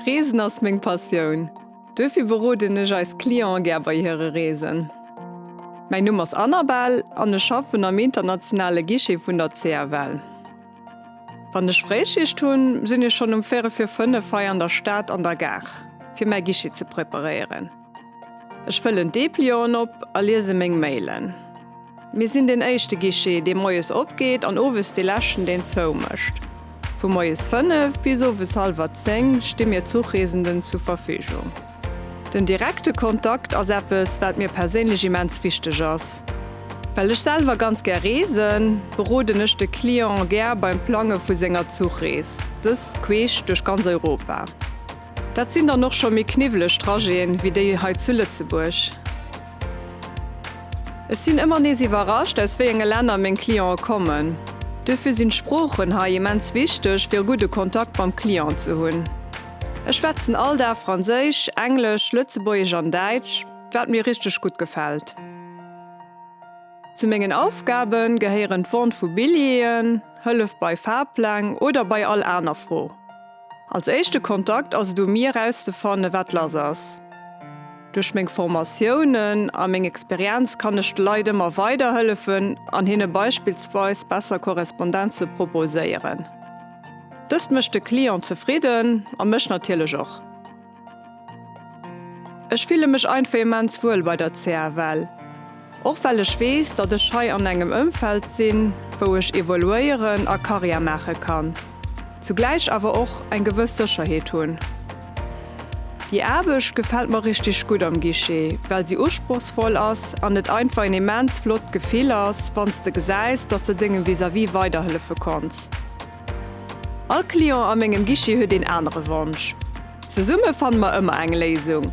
Reesen ass meng Passioun. Duerfir beroden ech eis Clienten gär bei hire Reesen. Mäin Numm ass Annabelle an ech schaffen am internationale Guichet vun der CFL. Wann ech Fréischicht hunn, sinn ech schonn um véierel vir 5 hei an der Stad an der Gare, fir mäi Guichet ze preparéieren. Ech fëllen d'Deplianten op a liese meng Mailen. Mir sinn deen éischte Guichet, dee moies opgeet an owes dee leschten, deen zoumécht. Vu moies 5 bis owes hallwer 10 sti mir Zuchreesenden zur Verfügung. Den direkte Kontakt ass eppes, wat mir perséinlech immens wichteg ass. Well ech selwer ganz gär reesen, beroden ech de Client gär beim Plange vu senger Zuchrees, dëst queesch duerch ganz Europa. Dat sinn dann och scho méi kniwweleg Trajeten wéi déi hei zu Lëtzebuerg. Ech sinn ëmmer nees iwwerrascht, aus wéi enge Länner meng Clientë kommen. Duerfir sinn d'Sproochen hei immens wichteg, fir e gudde Kontakt mam Client ze hunn. Ech schwätzen all Dag Franséisch, Englesch, Lëtzebuergesch an Däitsch, wat mir richteg gutt gefält. Zu mengen Aufgabe gehéieren d'Vente vu Billjeeën, Hëllef bei Fahrpläng oder bei all aner Fro. Als éischte Kontakt ass et u mir erauszefannen, wat lass ass. Duerch meng Formatiounen a meng Experienz kann ech de Leit ëmmer weiderhëllefen an hinne beispillsweis besser Korrespondenze proposéieren. Dëst mécht de Client zefridden a mech natierlech och. Ech fille mech einfach immens wuel bei der CFL, och well ech weess, datt ech hei an engem Ëmfeld sinn, wou ech evoluéieren a Karriär maache kann, zugläich awer och eng gewëss Sécherheet hunn. Déi Aarbecht gefält mer richtig gutt am Guichet, well si usprochsvoll ass an et einfach een immens flott Gefill ass, wann s de gesäis, datt s de dengem Vis-à-vis weiderhëllefe konns. All Client a mengem Guichet huet een anere Wonsch. Zesumme fanne mer ëmmer eng Léisung.